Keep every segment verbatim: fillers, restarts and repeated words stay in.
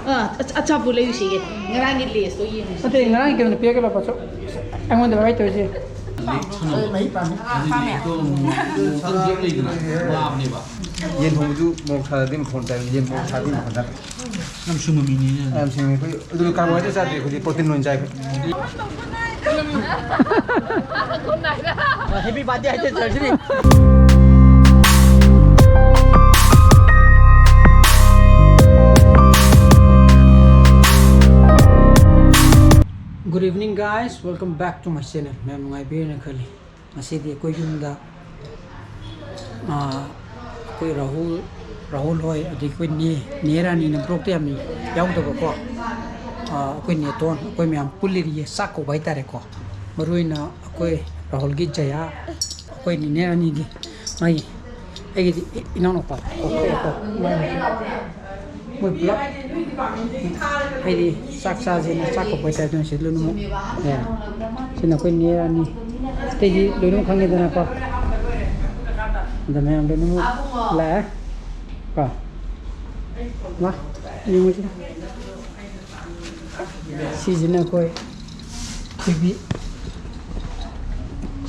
ꯑ, ꯑꯆꯥꯄꯣꯠ ꯂꯩꯔꯨꯁꯤꯒꯦ꯫ ꯉꯔꯥꯡꯒꯤ ꯂꯦꯁꯇꯣ ꯌꯦꯡꯉꯨꯁꯤ꯫ ꯅꯠꯇꯦ, ꯉꯔꯥꯡꯒꯤ ꯀꯩꯅꯣꯗꯣ ꯄꯤꯔꯛꯀꯦ ꯂꯨꯄꯥ ꯆꯥ-, ꯑꯩꯉꯣꯟꯗ ꯚꯥꯏ ꯇꯧꯔꯤꯁꯦ꯫ ꯃꯍꯤ ꯄꯥꯝꯃꯦ꯫ ꯌꯦꯟ ꯊꯣꯡꯕꯁꯨ ꯃꯣꯔꯣꯛ ꯁꯥꯗꯗꯤ ꯃꯐꯣꯟ ꯇꯥꯏ, ꯌꯦꯟ ꯃꯣꯔꯣꯛ ꯁꯥꯗꯤ ꯃꯐꯣꯟ ꯇꯥꯏ꯫ ꯌꯥꯝ ꯁꯤꯡꯕ ꯃꯤꯅꯤꯅꯦ꯫ ꯌꯥꯝ ꯁꯤꯡꯉꯦ꯫ ꯑꯩꯈꯣꯏ ꯑꯗꯨ carbohydrate ꯆꯥꯗꯦ, ꯑꯩꯈꯣꯏꯗꯤ protein ꯑꯣꯏꯅ ꯆꯥꯏ꯫ Happy birthday ꯍꯥꯏꯖꯔꯤꯁꯤꯅꯤ꯫ Good evening guys, welcome back to my channel. ꯃꯌꯥꯝ ꯅꯨꯡꯉꯥꯏꯕꯤꯔꯦꯅ ꯈꯜꯂꯤ꯫ ꯉꯁꯤꯗꯤ ꯑꯩꯈꯣꯏ ꯌꯨꯝꯗ, ꯑꯥ, ꯑꯩꯈꯣꯏ ꯔꯥꯍꯨꯜ, ꯔꯥꯍꯨꯜ ꯍꯣꯏ, ꯑꯗꯒꯤ ꯑꯩꯈꯣꯏ ꯅꯦ, ꯅꯦ ꯔꯥꯅꯤꯅ vlogꯇ ꯌꯥꯝ ꯌꯥꯎꯗꯕꯀꯣ꯫ ꯑꯥ, ꯑꯩꯈꯣꯏ ꯅꯦꯇꯣꯟ, ꯑꯩꯈꯣꯏ ꯃꯌꯥꯝ ꯄꯨꯜꯂꯤꯔꯤꯌꯦ, ꯆꯥꯛ ꯀꯧꯕ ꯍꯥꯏꯇꯥꯔꯦꯀꯣ꯫ ꯃꯔꯨ ꯑꯣꯏꯅ ꯑꯩꯈꯣꯏ ꯔꯥꯍꯨꯜꯒꯤ ꯖꯌꯥ, ꯑꯩꯈꯣꯏ ꯅꯦ ꯔꯥꯅꯤꯒꯤ, ꯃꯥꯒꯤ, ꯑꯩꯒꯤꯗꯤ ꯏ-, ꯏꯅꯥꯎꯅꯨꯄꯥ꯫ ꯃꯣꯏ ꯄꯨꯂꯞ ꯍꯥꯏꯗꯤ ꯆꯥꯛ ꯆꯥꯁꯦꯅ ꯆꯥꯛ ꯀꯧꯕꯩ ꯇꯥꯏꯞꯇ ꯁꯤ ꯂꯣꯏꯅꯃꯛ, ꯑꯦ, ꯁꯤꯅ ꯑꯩꯈꯣꯏ ꯅꯦ ꯔꯥꯅꯤ꯫ ꯑꯇꯩꯗꯤ ꯂꯣꯏꯅꯃꯛ ꯈꯪꯉꯦꯗꯅꯀꯣ꯫ ꯑꯗ ꯃꯌꯥꯝ ꯂꯣꯏꯅꯃꯛ ꯂꯥꯛꯑꯦ꯫ ꯀꯣ? ꯃꯥ, ꯌꯦꯡꯉꯨꯁꯤꯅ꯫ ꯁꯤꯁꯤꯅ ꯑꯩꯈꯣꯏ ꯊꯣꯏꯕꯤ꯫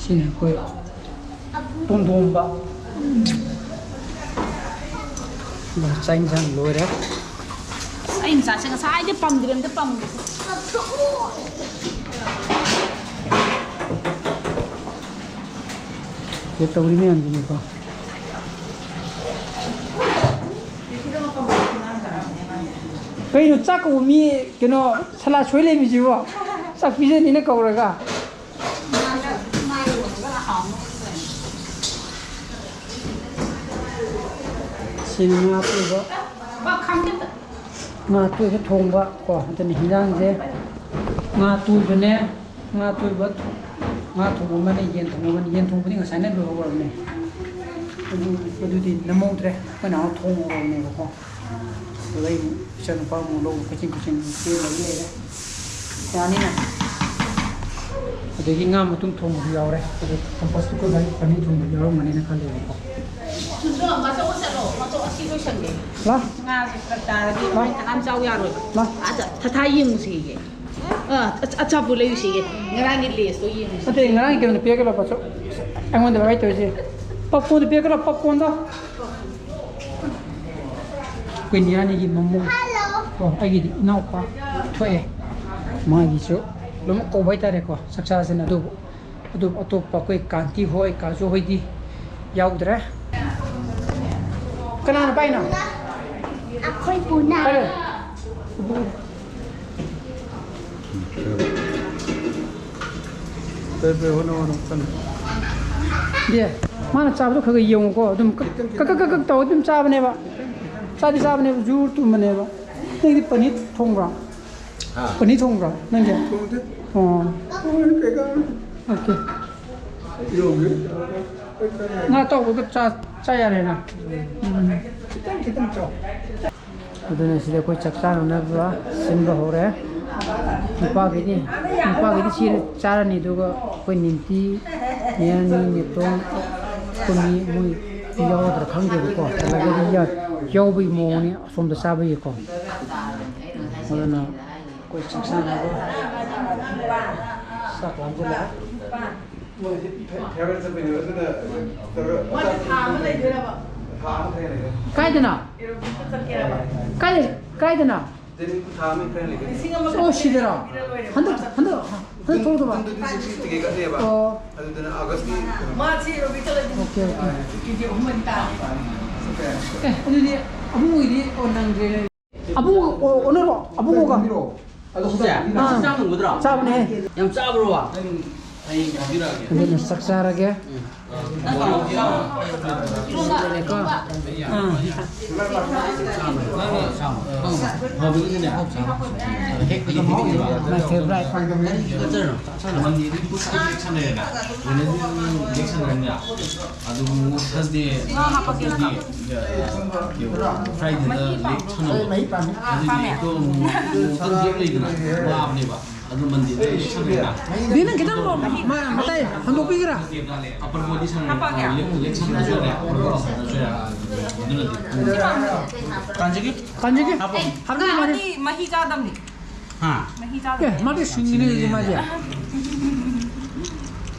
ꯁꯤꯅ ꯑꯩꯈꯣꯏ ꯇꯣꯟꯗꯣꯝꯕ꯫ ꯆꯥꯛ ꯏꯟꯁꯥꯡ ꯂꯣꯏꯔꯦ꯫ ꯑꯁ, ꯑꯩ ꯃꯆꯥꯁꯦ ꯉꯁꯥꯏꯗꯤ ꯄꯝꯗ꯭ꯔꯦ, ꯑꯝꯇ ꯄꯝꯒꯦ꯫ ꯁꯤ ꯇꯧꯔꯤ ꯃꯌꯥꯝꯁꯤꯅꯤꯀꯣ꯫ ꯀꯩꯅꯣ ꯆꯥꯛ ꯀꯧꯕ ꯃꯤ, ꯀꯩꯅꯣ ꯁꯂꯥꯠ ꯁꯣꯏ ꯂꯩꯔꯝꯃꯤꯁꯤꯕꯣ? ꯆꯥꯛ ꯄꯤꯖꯅꯤꯅ ꯀꯧꯔꯒ꯫ ꯁꯤꯅ ꯉꯥ ꯑꯇꯣꯏꯕ, ꯉꯥ ꯑꯇꯣꯏꯕ ꯊꯣꯡꯕ ꯀꯣ, ꯑꯗꯨꯅ ꯍꯤꯟꯖꯥꯡꯁꯦ ꯉꯥ ꯑꯇꯣꯏꯕꯅꯦ, ꯉꯥ ꯑꯇꯣꯏꯕ, ꯉꯥ ꯊꯣꯡꯕ ꯑꯃꯅꯦ, ꯌꯦꯟ ꯊꯣꯡꯕ ꯑꯃꯅꯦ꯫ ꯌꯦꯟ ꯊꯣꯡꯕꯗꯤ ꯉꯁꯥꯏꯅ ꯂꯣꯏꯍꯧꯔꯕꯅꯦ꯫ ꯑꯗꯨ, ꯑꯗꯨꯗꯤ ꯅꯝꯍꯧꯗ꯭ꯔꯦ, ꯑꯩꯈꯣꯏ ꯅꯍꯥꯟ ꯊꯣꯡꯍꯧꯔꯕꯅꯦꯕꯀꯣ꯫ ꯑꯗꯨꯗ ꯑꯩ ꯏꯆꯥꯅꯨꯄꯥ ꯑꯃꯨꯛ ꯂꯧꯕ ꯀꯣꯆꯤꯡ ꯀꯣꯆꯤꯡ ꯆꯦꯜꯂꯒ ꯂꯩꯔꯦ꯫ ꯌꯥꯅꯤꯅ꯫ ꯑꯗꯒꯤ ꯉꯥ ꯃꯇꯨꯝ ꯊꯣꯡꯕꯁꯨ ꯌꯥꯎꯔꯦ꯫ ꯑꯗꯨ ꯀꯝꯄꯁꯇꯨ ꯑꯩꯈꯣꯏ ꯒꯥꯔꯤ ꯄꯅꯤꯔ ꯊꯣꯡꯕ ꯌꯥꯎꯔꯝꯒꯅꯤꯅ ꯈꯜꯂꯦꯕꯀꯣ꯫ ꯂꯣꯏꯁꯟꯒꯦ꯫ ꯂꯥ꯫ ꯉꯥꯁꯦ ꯐꯔꯛ ꯇꯥꯔꯗꯤ ꯂꯥ꯫ ꯃꯥꯏ ꯇꯉꯥꯟ ꯆꯥꯎ ꯌꯥꯔꯣꯏꯕ꯫ ꯂꯥ꯫ ꯑꯆꯥ-, ꯊꯊꯥ ꯌꯦꯡꯉꯨꯁꯦꯌꯦ꯫ ꯑ, ꯑꯆ-, ꯑꯆꯥꯄꯣꯠ ꯂꯩꯔꯨꯁꯦꯌꯦ꯫ ꯉꯔꯥꯡꯒꯤ ꯂꯦꯁꯇꯣ ꯌꯦꯡꯉꯨꯁꯦ꯫ ꯅꯠꯇꯦ, ꯉꯔꯥꯡꯒꯤ ꯀꯩꯅꯣꯗꯣ ꯄꯤꯔꯛꯀꯦ ꯂꯥꯎ, ꯄꯥꯆꯧ꯫ ꯑꯩꯉꯣꯟꯗ ꯚꯥꯏ ꯇꯧꯔꯤꯁꯦ꯫ ꯄꯞꯀꯣꯔꯟꯗꯣ ꯄꯤꯔꯛꯀꯦ ꯂꯥꯎ, ꯄꯞꯀꯣꯔꯟꯗꯣ꯫ ꯑꯩꯈꯣꯏ ꯅꯤꯌꯥꯅꯤꯒꯤ ꯃꯃꯧ꯫ ꯑꯣ, ꯑꯩꯒꯤꯗꯤ ꯏꯅꯥꯎꯄꯥ ꯊꯣꯛꯑꯦ꯫ ꯃꯥꯒꯤꯁꯨ ꯂꯣꯏꯅꯃꯛ ꯀꯧꯕ ꯍꯥꯏꯇꯥꯔꯦꯀꯣ, ꯆꯥꯛ ꯆꯥꯁꯦꯅ꯫ ꯑꯗꯨꯕꯨ ꯑꯗꯨ ꯑꯇꯣꯞꯄ ꯑꯩꯈꯣꯏ ꯀꯥꯟꯇꯤ ꯍꯣꯏ, ꯀꯥꯖꯨ ꯍꯣꯏꯗꯤ ꯌꯥꯎꯗ꯭ꯔꯦ꯫ ꯀꯅꯥꯅ ꯄꯥꯏꯅꯣ? ꯑꯩꯈꯣꯏ ꯄꯨꯅ꯫ ꯀꯔꯤ? ꯄꯦ, ꯄꯦ, ꯍꯣꯠꯅꯧ, ꯍꯣꯠꯅꯧ, ꯀꯟꯅ꯫ ꯗꯦ, ꯃꯥꯅ ꯆꯥꯕꯗꯣ ꯈꯔ ꯈꯔ ꯌꯦꯡꯉꯨꯀꯣ꯫ ꯑꯗꯨꯝ ꯀꯛ, ꯀꯛ, ꯀꯛ, ꯀꯛ, ꯀꯛ ꯇꯧꯔ ꯑꯗꯨꯝ ꯆꯥꯕꯅꯦꯕ꯫ ꯆꯥꯗꯤ ꯆꯥꯕꯅꯦꯕ, ꯖꯨꯔ ꯇꯨꯝꯕꯅꯦꯕ꯫ ꯅꯪꯗꯤ ꯄꯅꯤꯔ ꯊꯣꯡꯕ꯭ꯔꯣ? ꯍꯥ? ꯄꯅꯤꯔ ꯊꯣꯡꯕ꯭ꯔꯣ ꯅꯪꯗꯤ? ꯊꯣꯡꯗꯦ꯫ ꯑꯣ꯫ ꯊꯣꯡꯉꯦ ꯀꯩꯀꯥ꯫ ꯑꯣꯀꯦ꯫ ꯌꯣꯡꯉꯦ꯫ ꯉꯥ ꯑꯇꯥꯎꯕꯒ ꯆꯥ, ꯆꯥ ꯌꯥꯔꯦꯅ꯫ ꯎꯝ꯫ ꯈꯤꯇꯪ ꯈꯤꯇꯪ ꯆꯥꯎ꯫ ꯑꯗꯨꯅ ꯁꯤꯗ ꯑꯩꯈꯣꯏ ꯆꯥꯛ ꯆꯥꯅꯅꯕ ꯁꯤꯟꯕ ꯍꯧꯔꯦ꯫ ꯅꯨꯄꯥꯈꯩꯗꯤ, ꯅꯨꯄꯥꯈꯩꯗꯤ ꯁꯤ ꯆꯥꯔꯅꯤ, ꯑꯗꯨꯒ ꯑꯩꯈꯣꯏ ꯅꯤꯝꯇꯤ, ꯅꯤꯌꯥꯅꯤ, ꯅꯦꯇꯣꯟ, ꯑꯩꯈꯣꯏ ꯃꯤ, ꯃꯣꯏ ꯌꯥꯎꯒꯗ꯭ꯔꯥ ꯈꯪꯗꯦꯕꯀꯣ꯫ ꯇꯜꯂꯒꯗꯤ ꯌꯥ-, ꯌꯥꯎꯕꯒꯤ ꯃꯑꯣꯡꯅꯤ ꯑꯁꯣꯝꯗ ꯆꯥꯕꯒꯤꯀꯣ꯫ ꯑꯗꯨꯅ ꯑꯩꯈꯣꯏ ꯆꯥꯛ ꯆꯥꯅꯕ ꯆꯥꯛ ꯂꯥꯝꯁꯤꯜꯂꯛꯑꯦ꯫ ꯃꯣꯏꯁꯦ ꯐꯦ-, ꯐꯦꯌꯔꯋꯦꯜ ꯆꯠꯄꯩꯅꯦꯕ, ꯑꯗꯨꯅ ꯐꯦꯌꯔꯋꯦꯜ ꯃꯣꯏꯁꯦ ꯊꯥ ꯑꯃ ꯂꯩꯗꯣꯏꯔꯕ? ꯊꯥ ꯑꯃ ꯈꯔ ꯂꯩꯔꯦ꯫ ꯀꯥꯏꯗꯅꯣ? ꯑꯦꯔꯣꯕꯤꯛꯇ ꯆꯠꯀꯦꯔꯕ? ꯀꯥꯏ-, ꯀꯥꯏꯗꯅꯣ? ꯗꯦꯜꯂꯤ ꯊꯥ ꯑꯃ ꯈꯔ ꯂꯩꯒꯅꯤ꯫ ꯂꯤꯁꯤꯡ ꯑꯃ ꯑꯣ, ꯁꯤꯗꯔꯣ? ꯄꯤꯔ ꯂꯣꯏꯔꯦ꯫ ꯍꯟꯗꯛ, ꯍꯟꯗꯛ, ꯍꯟꯗꯛ ꯊꯣꯛꯂꯛꯇꯕ? ꯖꯨꯟ ꯇ꯭ꯋꯦꯟꯇꯤ ꯁꯤꯛꯁꯀꯤ ꯇꯤꯀꯦꯠ ꯀꯛꯅꯦꯕ꯫ ꯑꯣ꯫ ꯑꯗꯨꯗꯨꯅ ꯑꯥꯒꯁꯀꯤ ꯀꯩꯅꯣ꯫ ꯃꯥ ꯁꯤ ꯑꯦꯔꯣꯕꯤꯛ ꯆꯠꯂꯗꯤ ꯑꯣꯀꯦ, ꯑꯣꯀꯦ꯫ ꯀꯦ ꯖꯤ ꯑꯍꯨꯝ ꯃꯔꯤ ꯇꯥꯔꯅꯤ꯫ ꯑꯦ, ꯑꯗꯨꯗꯤ ꯑꯕꯨꯡꯉꯣꯏꯗꯤ ꯑꯣ ꯅꯪꯗ꯭ꯔꯦꯅꯦ꯫ ꯑꯕꯨꯡꯉꯣ, ꯑꯣ, ꯑꯣꯅꯔꯣ? ꯑꯕꯨꯡꯉꯣꯒ? ꯁꯤꯁꯦ? ꯑꯥ꯫ ꯆꯥꯛ ꯆꯥ ꯉꯝꯒꯗ꯭ꯔꯣ? ꯆꯥꯕꯅꯦ꯫ ꯌꯥꯝ ꯆꯥꯕ꯭ꯔꯣꯕ? ꯍꯌꯦꯡ ꯍꯥꯏꯕꯤꯔꯛꯑꯒꯦ꯫ ꯑꯗꯨꯅ ꯆꯥꯛ ꯆꯥꯔꯒꯦ꯫ ꯎꯝ꯫ ꯂꯩꯔꯦꯀꯣ꯫ ꯑꯥ꯫ ꯍꯥꯎꯕꯒꯤꯅꯦ꯫ ꯍꯦꯛ ꯍꯦꯛ ꯍꯦꯛ꯫ My favorite꯫ ꯃꯟꯗꯦꯗꯤ ꯄꯨꯡ ꯇꯔꯨꯛ ꯁꯦꯛꯁꯟ ꯂꯩꯔꯦꯅ꯫ ꯋꯦꯅꯁꯗꯦ ꯅꯪ ꯂꯦꯛ ꯁꯥꯟꯅꯔꯅꯤꯅ꯫ ꯑꯗꯨ ꯊꯔꯁꯗꯦ, ꯊꯔꯁꯗꯦ, ꯐ꯭ꯔꯥꯏꯗꯦꯗ ꯂꯦꯛ ꯁꯥꯟꯅꯕ꯫ ꯑꯗꯨ ꯂꯦꯛꯇꯣ ꯑꯃꯨꯛ ꯉꯥꯛꯇꯪ ꯒꯦꯞ ꯂꯩꯗꯅ ꯋꯥꯕꯅꯦꯕ꯫ ꯑꯗꯨ ꯃꯟꯗꯤꯔꯗ ꯏꯁꯤꯡ ꯂꯩꯅ꯫ ꯗꯤ ꯅꯪ ꯈꯤꯇꯪ ꯃ-, ꯃ-, ꯃꯇꯥꯏ ꯍꯟꯗꯣꯛꯄꯤꯒꯦꯔꯥ? ꯑꯄꯔ ꯕꯣꯗꯤ ꯁꯪ-, ꯍꯥꯞꯄꯛꯑꯒꯦ? ꯂꯦꯛ-, ꯂꯦꯛ ꯁꯪꯗꯁꯨ ꯌꯥꯔꯦ, ꯑꯄꯔ ꯕꯣꯗꯤ ꯁꯪꯗꯁꯨ ꯌꯥꯔꯦ꯫ ꯑꯗꯨꯅꯗꯤ꯫ ꯀꯥꯟꯖꯤꯒꯤ? ꯀꯥꯟꯖꯤꯒꯤ? ꯍꯥꯞꯄꯣ꯫ ꯍꯥꯞꯄꯣ, ꯃꯥꯗꯤ꯫ ꯃꯥꯗꯤ ꯃꯍꯤ ꯆꯥꯗꯕꯅꯤ꯫ ꯍꯥ? ꯃꯍꯤ ꯆꯥꯗꯕꯅꯤ꯫ ꯑꯦ, ꯃꯥꯗꯤ ꯁꯤꯡꯉꯤꯅꯦ ꯑꯗꯨꯗꯤ ꯃꯥꯗꯤ꯫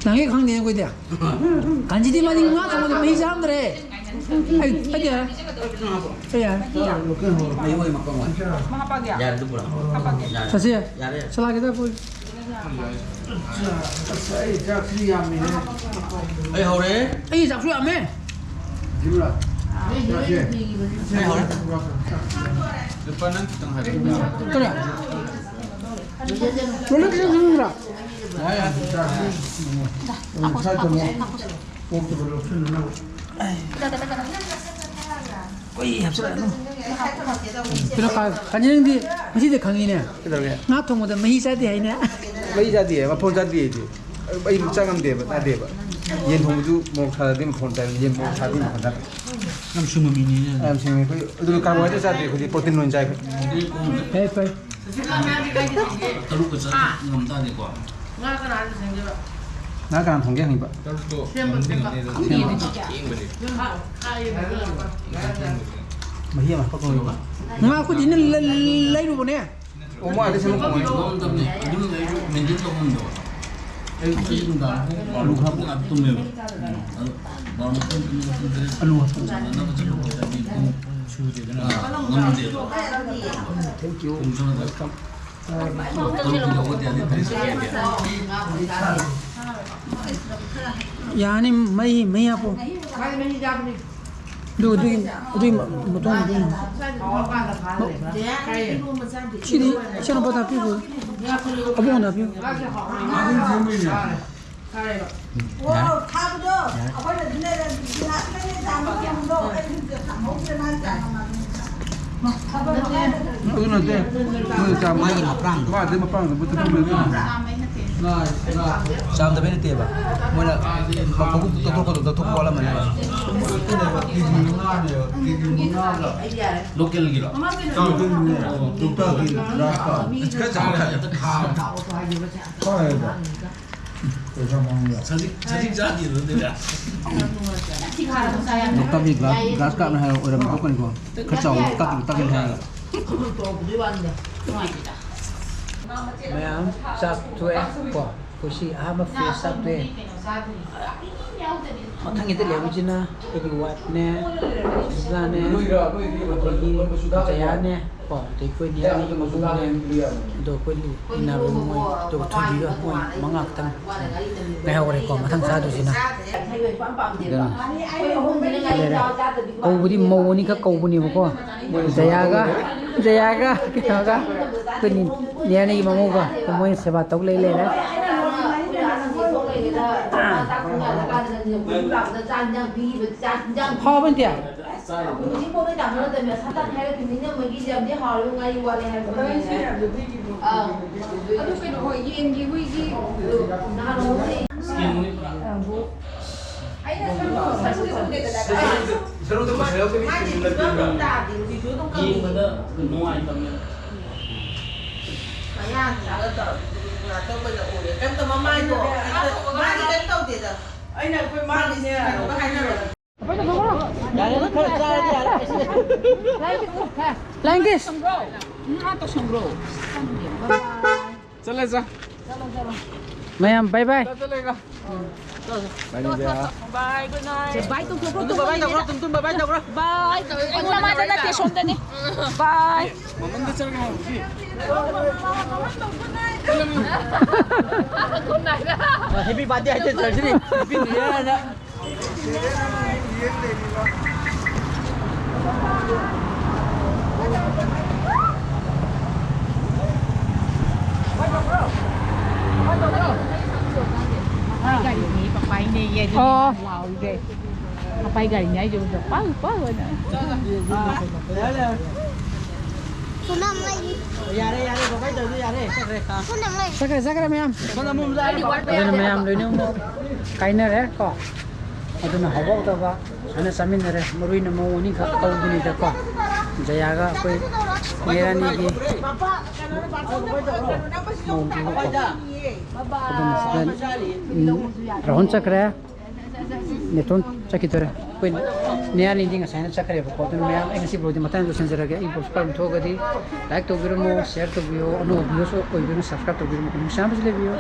ꯅꯪꯒꯤ ꯈꯪꯗꯦꯅꯦ ꯑꯩꯈꯣꯏꯗꯤ꯫ ꯀꯥꯟꯖꯤꯗꯤ ꯃꯥꯗꯤ ꯉꯥ ꯊꯣꯡꯕꯗ ꯃꯍꯤ ꯆꯥꯔꯝꯗ꯭ꯔꯦ꯫ ꯑꯩ, ꯑꯩꯗꯤ ꯌꯥꯔꯦ꯫ ꯑꯩ ꯌꯥꯔꯦ꯫ ꯃꯍꯤ ꯑꯣꯏ ꯃꯀꯪ ꯑꯣꯏ꯫ ꯃꯥ ꯍꯥꯞꯄꯛꯑꯒꯦ? ꯌꯥꯔꯦ, ꯑꯗꯨ ꯄꯨꯔꯛꯑꯣ꯫ ꯍꯥꯞꯄꯛꯑꯒꯦ꯫ ꯌꯥꯔꯦ꯫ ꯆꯠꯁꯤ꯫ ꯌꯥꯔꯦ꯫ ꯁꯂꯥꯒꯤꯗ ꯄꯨꯔꯤ꯫ ꯑꯁ, ꯑꯩ ꯆꯥꯛꯁꯤ ꯌꯥꯝꯃꯤꯍꯦ꯫ ꯑꯩ ꯍꯧꯔꯦ꯫ ꯑꯩ ꯆꯥꯛꯁꯨ ꯌꯥꯝꯃꯦ꯫ ꯖꯤꯕ꯭ꯔꯥ? ꯆꯥꯛꯁꯦ꯫ ꯑꯩ ꯍꯧꯔꯦ꯫ ꯂꯨꯄꯥ ꯅꯪ ꯈꯤꯇꯪ ꯍꯥꯏꯔꯛꯑꯣ꯫ ꯀꯔꯤ? ꯂꯣꯏꯅ ꯈꯤꯇꯪ ꯈꯤꯇꯪ ꯈꯤꯇꯪ꯫ ꯌꯥꯔꯦ, ꯌꯥꯔꯦ꯫ ꯆꯥꯛꯁꯤ꯫ ꯎꯝ, ꯁꯥꯏ ꯊꯝꯃꯣ꯫ ꯑꯣꯛꯇꯨꯒ ꯂꯧꯁꯤꯟꯅꯅꯕ꯫ ꯀꯨꯏ ꯍꯥꯞꯆꯤꯜꯂꯛꯑꯅꯨ꯫ ꯀꯩꯅꯣ, ꯀꯥ-, ꯀꯥꯅꯤꯡꯗꯤ ꯉꯁꯤꯗꯤ ꯈꯪꯉꯤꯅꯦ꯫ ꯀꯩꯗꯧꯔꯒꯦ? ꯉꯥ ꯊꯣꯡꯕꯗ ꯃꯍꯤ ꯆꯥꯗꯦ ꯍꯥꯏꯅꯦ꯫ ꯃꯍꯤ ꯆꯥꯗꯦ, ꯃꯐꯣꯟ ꯆꯥꯗꯦ ꯑꯩꯗꯤ꯫ ꯑꯩ ꯆꯥ ꯉꯝꯗꯦꯕ, ꯆꯥꯗꯦꯕ꯫ ꯌꯦꯟ ꯊꯣꯡꯕꯁꯨ ꯃꯣꯔꯣꯛ ꯁꯥꯗ꯭ꯔꯗꯤ ꯃꯐꯣꯟ ꯇꯥꯏ, ꯌꯦꯟ ꯃꯣꯔꯣꯛ ꯁꯥꯗ꯭ꯔꯗꯤ ꯃꯐꯣꯟ ꯇꯥꯏ꯫ ꯌꯥꯝ ꯁꯤꯡꯕ ꯃꯤꯅꯤꯅꯦ꯫ ꯌꯥꯝ ꯁꯤꯡꯉꯦ꯫ ꯑꯩꯈꯣꯏ ꯑꯗꯨꯅ carbohydrate ꯆꯥꯗꯦ, ꯑꯩꯈꯣꯏꯗꯤ protein ꯑꯣꯏꯅ ꯆꯥꯏ꯫ ꯐꯩ, ꯐꯩ꯫ ꯇꯔꯨꯛꯀ ꯆꯠ ꯉꯝ ꯇꯥꯔꯗꯤꯀꯣ꯫ ꯉꯥ ꯀꯅꯥꯅ ꯊꯣꯡꯒꯦ ꯍꯪꯉꯤꯕ? ꯉꯥ ꯀꯅꯥꯅ ꯊꯣꯡꯒꯦ ꯍꯪꯉꯤꯕ? ꯇꯔꯨꯛꯇꯣ ꯁꯦꯝꯕ ꯉꯝꯗꯤ ꯉꯝꯅꯤꯗ꯫ ꯁꯦꯝꯕ꯫ ꯊꯦꯡꯕꯗꯤ꯫ ꯃꯍꯤ ꯑꯃ ꯍꯥꯞꯄꯛꯄ ꯉꯝꯃꯤꯕ? ꯉꯥ ꯑꯩꯈꯣꯏꯗꯤ ꯂ-, ꯂ-, ꯂꯩꯔꯨꯕꯅꯦ꯫ ꯑꯣ, ꯃꯣꯏ ꯑꯥꯗ ꯁꯦꯝꯃꯛꯄ ꯑꯣꯏꯔꯦ꯫ ꯉꯝꯗꯕꯅꯦ꯫ ꯑꯗꯨꯝ ꯑꯩꯁꯨ maintain ꯇꯧ ꯉꯝꯗꯕ꯫ ꯑꯌꯨꯛ, ꯑꯌꯨꯛ ꯅꯨꯡꯗꯥꯡ ꯄꯨꯡ ꯕꯥꯔꯣ ꯃꯇꯨꯡ ꯉꯥꯛꯇ ꯇꯨꯝꯃꯦꯕ꯫ ꯑꯗꯣ ꯕꯥꯔꯣ ꯃꯇꯨꯡ ꯇꯨꯝꯃꯦ, ꯄꯨꯡ ꯇꯔꯦꯠ ꯑꯂꯨ ꯍꯥꯞꯄ꯫ ꯁꯥꯟꯅꯅꯕ ꯆꯠꯂꯨꯕꯗꯗꯤ ꯄꯨꯡ ꯁꯨꯗꯦꯗꯅ꯫ ꯉꯝꯗꯦꯕ꯫ Thank you꯫ ꯄꯨꯡ ꯇꯔꯥꯗ꯫ Welcome꯫ ꯌꯥꯅꯤ, ꯃꯩ, ꯃꯩ ꯍꯥꯞꯄꯣ꯫ ꯑꯗꯨ, ꯑꯗꯨꯒꯤ, ꯑꯗꯨꯒꯤ ꯃꯇꯨꯡ, ꯑꯗꯨꯒꯤ ꯁꯤꯗꯤ ꯏꯆꯥꯅꯨꯄꯥ ꯇꯥꯛꯄꯤꯈꯣ꯫ ꯑꯕꯨꯡꯉꯣ ꯇꯥꯛꯄꯤꯈꯣ꯫ ꯑꯣ, ꯊꯥꯕꯗꯣ ꯑꯩꯈꯣꯏꯅ ꯑꯗꯨꯝ ꯂꯩꯔ ꯒꯤꯂꯥꯁ ꯂꯩꯔ ꯆꯥꯝꯃ ꯊꯝꯕꯗꯣ ꯑꯩ ꯊꯝꯍꯧꯗ꯭ꯔꯦ ꯃꯥꯅ ꯆꯥꯝꯃ꯫ ꯑꯗꯨ ꯅꯠꯇꯦ꯫ ꯃꯣꯏ ꯆꯥꯝꯃ꯫ ꯃꯥꯒꯤ ꯃꯄ꯭ꯔꯥꯡꯗꯣ꯫ ꯃꯥꯗꯤ ꯃꯄ꯭ꯔꯥꯡꯗꯣ ꯃꯨꯠꯊꯠ ꯊꯝꯕꯅꯦ꯫ ꯆꯥꯝꯗꯕꯩ ꯅꯠꯇꯦꯕ, ꯃꯣꯏꯅ ꯃꯀꯨ ꯇꯧꯊꯣꯛ ꯈꯣꯠꯇꯣꯛ ꯇꯧꯊꯣꯛꯄ ꯋꯥꯠꯂꯝꯃꯅꯦꯕ꯫ ꯂꯣꯀꯦꯜꯒꯤꯔꯣ? ꯈꯔ ꯆꯥꯎꯔꯦ꯫ ꯁꯖꯤꯛ, ꯁꯖꯤꯛ ꯆꯥꯗꯦ ꯑꯗꯨꯗꯤ꯫ ꯂꯣꯛꯇꯥꯛꯀꯤ ꯒ꯭ꯔꯥꯁ, ꯒ꯭ꯔꯥꯁ ꯀꯥꯞꯅ ꯍꯥꯏꯔ ꯑꯣꯏꯔꯝꯕ ꯊꯣꯛꯀꯅꯤꯀꯣ꯫ ꯈꯔ ꯆꯥꯎꯕ ꯂꯣꯛꯇꯥꯛꯀꯤ, ꯂꯣꯛꯇꯥꯛꯀꯤ ꯍꯥꯏꯔꯒ꯫ ꯃꯌꯥꯝ ꯆꯥꯛ ꯇꯣꯛꯑꯦ ꯀꯣ꯫ ꯑꯩꯈꯣꯏ ꯁꯤ ꯑꯍꯥꯟꯕ ꯐꯦꯁ ꯆꯥꯛ ꯇꯣꯛꯑꯦ꯫ ꯃꯊꯪꯒꯤꯗ ꯂꯩꯍꯧꯔꯤꯁꯤꯅ ꯑꯩꯒꯤ ꯋꯥꯏꯐꯅꯦ, ꯁꯤꯂꯥꯅꯦ, ꯑꯗꯒꯤ ꯖꯌꯥꯅꯦ ꯀꯣ, ꯑꯗꯩ ꯑꯩꯈꯣꯏ ꯅꯦ ꯑꯅꯤ ꯃꯕꯨꯡꯅꯦ, ꯑꯗꯣ ꯑꯩꯈꯣꯏ ꯏꯟꯅꯕ ꯃꯣꯏ, ꯑꯗꯨꯒ ꯊꯣꯏꯕꯤꯒ ꯃꯣꯏ ꯃꯉꯥ ꯈꯛꯇꯪ ꯉꯥꯏꯍꯧꯔꯦꯀꯣ ꯃꯊꯪ ꯆꯥꯗꯣꯏꯁꯤꯅ꯫ ꯑꯗꯨꯅ ꯀꯧꯕꯗꯤ ꯃꯧ ꯑꯅꯤꯈꯛ ꯀꯧꯕꯅꯦꯕꯀꯣ꯫ ꯖꯌꯥꯒ, ꯖꯌꯥꯒ ꯀꯩꯅꯣꯒ ꯑꯩꯈꯣꯏ ꯅꯦ ꯑꯅꯤꯒꯤ ꯃꯃꯧꯒ ꯃꯣꯏꯅ ꯁꯦꯕꯥ ꯇꯧ ꯂꯩ ꯂꯩꯔꯦ꯫ ꯍꯥꯎꯕ ꯅꯠꯇꯦ? ꯑꯗꯨ ꯀꯩꯅꯣ, ꯍꯣꯏ, ꯌꯦꯟꯒꯤ ꯍꯨꯏꯒꯤ ꯅꯍꯥꯟ ꯅꯣꯡꯃ ꯑꯩꯅ ꯁꯔꯨ, ꯁꯔꯨ ꯁꯔꯨꯗ ꯄꯩꯁꯥ ꯌꯥꯎꯗꯕꯤ ꯃꯥꯒꯤ ꯁꯤꯡꯖꯨ ꯅꯠꯇꯦꯕ꯫ ꯐꯤꯕꯝ ꯇꯥꯗꯦ, ꯍꯧꯖꯤꯛꯁꯨ ꯑꯗꯨꯝ ꯀꯪꯉꯤ꯫ ꯌꯦꯡꯕꯗ ꯅꯨꯡꯉꯥꯏꯇꯕꯅꯦ꯫ ꯃꯌꯥꯡꯁꯤꯡꯗ ꯇꯧꯔꯗꯤ ꯉꯥꯛꯇꯪ ꯑꯣꯏꯅ ꯎꯔꯦ꯫ ꯀꯩꯝꯇ ꯃꯃꯥꯏꯗꯣ, ꯃꯥꯗꯤ ꯀꯩꯝ ꯇꯧꯗꯦꯗ꯫ ꯑꯩꯅ ꯑꯩꯈꯣꯏ ꯃꯥꯒꯤꯁꯦ ꯀꯩꯅꯣꯒ ꯍꯥꯏꯅꯔꯣꯏ꯫ ꯌꯥꯔꯦꯗ, ꯈꯔ ꯆꯥꯔꯗꯤ ꯌꯥꯔꯦ꯫ ꯂꯥꯏꯟꯒꯤꯁ꯫ ꯎꯝ, ꯃꯥ ꯇꯧꯁꯟꯈ꯭ꯔꯣ꯫ ꯆꯠꯂꯦ, ꯆꯥ꯫ ꯃꯌꯥꯝ, bye bye꯫ ꯆꯠꯂꯦꯒ꯫ Bye, ꯅꯤꯡꯖꯥ꯫ Bye, good night꯫ Bye ꯇꯧꯊꯣꯛꯈ꯭ꯔꯣ, ꯇꯨꯝ, bye ꯇꯧꯈ꯭ꯔꯣ, ꯇꯨꯝ, ꯇꯨꯝ, bye ꯇꯧꯈ꯭ꯔꯣ꯫ Bye꯫ ꯑꯩ ꯃꯃꯥꯡꯗ ꯅꯠꯇꯦ, ꯁꯣꯝꯗꯅꯤ꯫ Bye꯫ ꯃꯃꯟꯗ ꯆꯪꯉꯦ ꯍꯧꯖꯤꯛ꯫ Good night꯫ Happy birthday ꯍꯥꯏꯖꯔꯤꯅꯤ꯫ Happy New Year ꯍꯥꯏꯅ꯫ ꯃꯄꯥꯏ ꯒꯥꯔꯤꯅꯦ, ꯄꯄꯥꯏꯅꯦꯌꯦ, ꯑꯗꯨꯅꯦ ꯑꯣ꯫ ꯂꯥꯎꯔꯤꯁꯦ꯫ ꯃꯄꯥꯏ ꯒꯥꯔꯤꯅꯦ ꯍꯥꯏꯁꯦ, ꯄꯥꯎ, ꯄꯥꯎ ꯑꯅ꯫ ꯁꯣꯝꯗ ꯑꯃ ꯂꯩꯔꯤ꯫ ꯌꯥꯔꯦ, ꯌꯥꯔꯦ, ꯕꯕꯥꯏ ꯇꯧꯔꯤꯗꯣ ꯌꯥꯔꯦ꯫ ꯁꯣꯝꯗ ꯑꯃ ꯂꯩꯔꯤ꯫ ꯆꯠꯈ꯭ꯔꯦ, ꯆꯠꯈ꯭ꯔꯦ ꯃꯌꯥꯝ꯫ ꯁꯣꯝꯗ ꯑꯃꯨꯛ ꯆꯠꯈ꯭ꯔꯦ, ꯕꯕꯥꯏ ꯑꯗꯨꯅ ꯇꯧꯔꯤꯗꯣ ꯃꯌꯥꯝ ꯌꯥꯔꯦ꯫ ꯂꯣꯏꯅꯃꯛ ꯀꯥꯏꯅꯔꯦ ꯀꯣ꯫ ꯑꯗꯨꯅ ꯍꯧꯕ ꯍꯧꯗꯕ ꯁꯨꯃꯥꯏꯅ ꯆꯥꯃꯤꯟꯅꯔꯦ꯫ ꯃꯔꯨ ꯑꯣꯏꯅ ꯃꯧ ꯑꯅꯤꯈꯛ ꯇꯧꯕꯅꯤꯗꯀꯣ꯫ ꯖꯌꯥꯒ ꯑꯩꯈꯣꯏ ꯃꯦꯔꯥꯅꯤꯒꯤ ꯃꯧꯗꯨꯒꯀꯣ꯫ ꯑꯗꯨꯅ ꯁꯤꯗ, ꯎꯝ, ꯔꯥꯍꯨꯜ ꯆꯠꯈ꯭ꯔꯦ꯫ ꯅꯦꯇꯣꯟ ꯆꯠꯈꯤꯗꯣꯔꯦ꯫ ꯑꯩꯈꯣꯏ ꯅꯤꯌꯥꯅꯤꯗꯤ ꯉꯁꯥꯏꯅ ꯆꯠꯈ꯭ꯔꯦꯕꯀꯣ꯫ ꯑꯗꯨꯅ ꯃꯌꯥꯝ, ꯑꯩ ꯉꯁꯤ vlogꯗꯤ ꯃꯇꯥꯡꯗ ꯂꯣꯏꯁꯤꯟꯖꯔꯒꯦ꯫ ꯑꯩ vlog ꯄꯥꯝ ꯊꯣꯛꯑꯒꯗꯤ like ꯇꯧꯕꯤꯔꯝꯃꯣ, share ꯇꯧꯕꯤꯌꯣ, ꯑꯅꯧꯕ viewers ꯑꯣꯏꯕꯤꯔꯝꯃꯣ, subscribe ꯇꯧꯕꯤꯔꯝꯃꯣ, ꯅꯨꯡꯁꯤꯕꯁꯨ ꯂꯩꯕꯤꯌꯨ꯫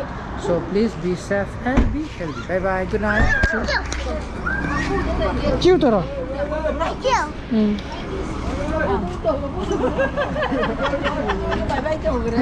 So please be safe and be healthy. Bye bye, good night. Chew ꯇꯧꯔꯣ꯫ ꯎꯝ꯫ ꯕꯥꯏ ꯕꯥꯏ ꯇꯧꯈ꯭ꯔꯦ꯫